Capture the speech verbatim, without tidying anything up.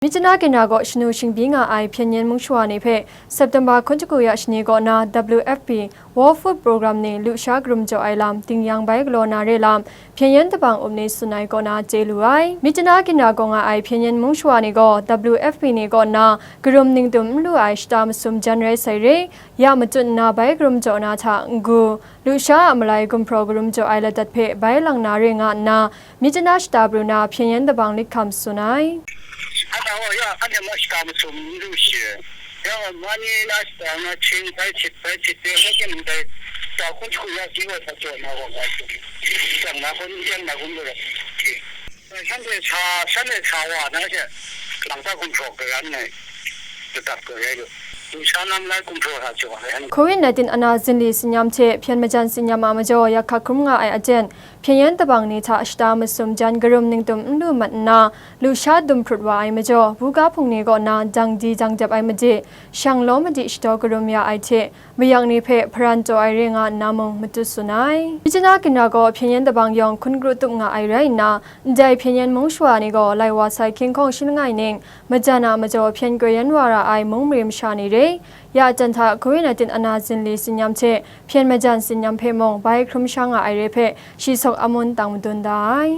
Myitkyina Ginra kaw shanu shingbyi nga ai Hpyen Yen Mung Shawa ni hpe September hkun shagu ya shani kaw na W F P World Food Programme ni lusha karum jaw ai lam ding yang bai galaw na re lam Hpyen Yen Dabang Up ni tsun ai kaw na chye lu ai. Myitkyina Ginra kaw nga ai Hpyen Yen Mung Shawa ni gaw W F P ni kaw na karum ningtum n lu ai shata masum jan rai sai re, ya matut nna bai karum jaw na hta n-gu, lusha a malai gumhpraw karum jaw ai ladat hpe bai lang na re nga nna, Myitkyina shata pru na Hpyen Yen Dabang Lit Hkam tsun ai. 看到我要看见我是干么什么东西，然后我呢那是那青白起白起对我跟你在打工出来给我他做那我我讲那工讲那工作的，现在查现在查哇那些，让他工作个人呢，就打个人，有啥那么来工作他做的。 Covid nineteen ana zinli tsin-yam hte hpyen majan tsin-yam a majaw yak hkak hkrum nga ai aten, Hpyen Yen Dabang ni hta shata masum jan karum ningtum n lu mat nna, lusha dum hprut wa ai majaw, buga hpung ni kaw na dang di dang dep ai made, shang law madi shadaw karum ya ai hte, mayak ni hpe hparan taw ai re nga nna mung matut tsun ai. Myitkyina Ginra gaw Hpyen Yen Dabang yawng hkun kru tup nga ai rai nna, ndai Hpyen Yen Mung Shawa ni gaw lai wa sai hkying hkawng shi langai ning, majan a majaw hpyen koi yan wa ra ai mung mare masha ni re, ya jan hta Covid nineteen ana zinli tsin-yam hte hpyen majan tsin-yam hpe mung bai hkrum sha nga ai re hpe, shi sawk amun tang madun da ai.